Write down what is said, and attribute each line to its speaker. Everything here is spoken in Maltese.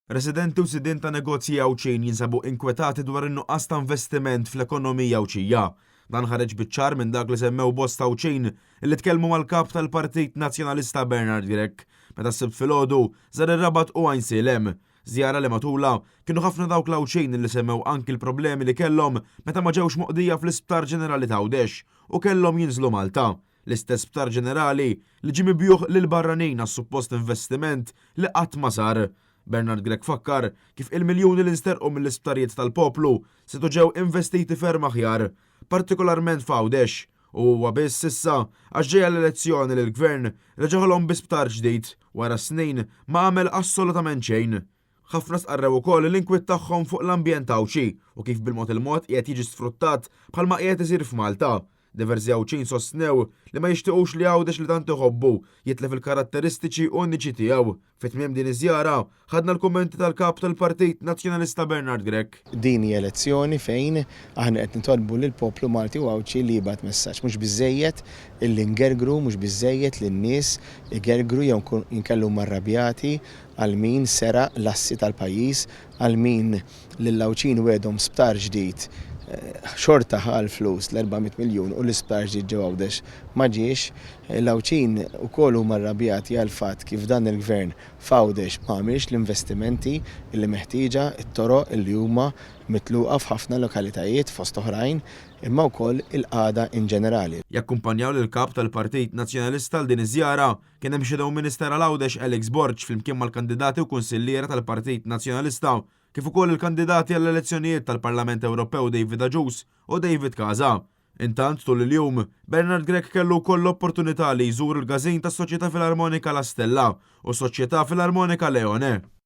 Speaker 1: Residenti u sidien ta' negozji Għawdxin jinsabu inkwetati dwar in-nuqqas ta' investiment fl-ekonomija Għawdxija. Dan ħareġ biċ-ċar minn dak li semmew bosta Għawdxin li tkellmu mal-Kap tal-Partit Nazzjonalista Bernard Grech meta s-Sibt filgħodu żar ir-Rabat u Għajnsielem. Żjara li matulha kienu ħafna dawk l-Għawdxin li semmew anki l-problemi li kellhom meta ma ġewx moqdija fl-Isptar Ġenerali t'Għawdex u kellhom jinżlu Malta. L-istess sptar ġenerali li ġie mibjugħ lill-barranin għas-suppost investiment li qatt ma sar. Bernard Grech fakkar kif il-miljuni li nsterqu mill-isptarijiet tal-poplu setgħu ġew investiti ferm aħjar, partikolarment f'Għawdex. U huwa biss issa għax ġejja l-elezzjoni li l-Gvern reġa' ħolom bi sptar ġdid wara snin ma għamel assolutament xejn. Ħafna stqarrew ukoll l-inkwiet tagħhom fuq l-ambjent Għawdxi u kif bil-mod il-mod qiegħed jiġi sfruttat bħalma qiegħed isir f'Malta. Diversi Għawdxin sostnew li ma jixtiqux li Għawdex li tant iħobbu jitlef il-karatteristiċi uniċi tiegħu. Fi tmiem din iż-żjara, ħadna l-kummenti tal-Kap tal-Partit Nazzjonalista Bernard Grech.
Speaker 2: Din hi elezzjoni fejn aħna qed nitolbu lill-poplu Malti u Għawdxi li jibgħat messaġġ. Mhux biżżejjed illi ngergru, mhux biżżejjed li n-nies igergru jew inkella huma rrabjati għal min seraq l-assi tal-pajjiż, għal min lill-Għawdxin wegħdhom sptar ġdid xorta ħa l-flus, l-400 miljun u l-isptar ġdid ġewwa Għawdex ma ġiex. L-Għawdxin ukoll huma rrabjati għall-fatt kif dan il-Gvern f'Għawdex ma għamilx l-investimenti li meħtieġa, it-toroq li huma mitluqa f'ħafna lokalitajiet fost oħrajn, imma wkoll il-qagħda inġenerali.
Speaker 1: Jakkumpanjaw lill-Kap tal-Partit Nazzjonalista għal din iż-żjara Kien hemm Shadow Minister għal Għawdex Alex Borg flimkien mal-kandidati u kunsilliera tal-Partit Nazzjonalista kif ukoll il-kandidati għall-elezzjonijiet tal-Parlament Ewropew David Agius u David Casa. Intant, tul il-jum, Bernard Grech kellu wkoll l-opportunità li jżur il-każin tas-Soċjetà Filarmonika La Stella u s-Soċjetà Filarmonika Leone.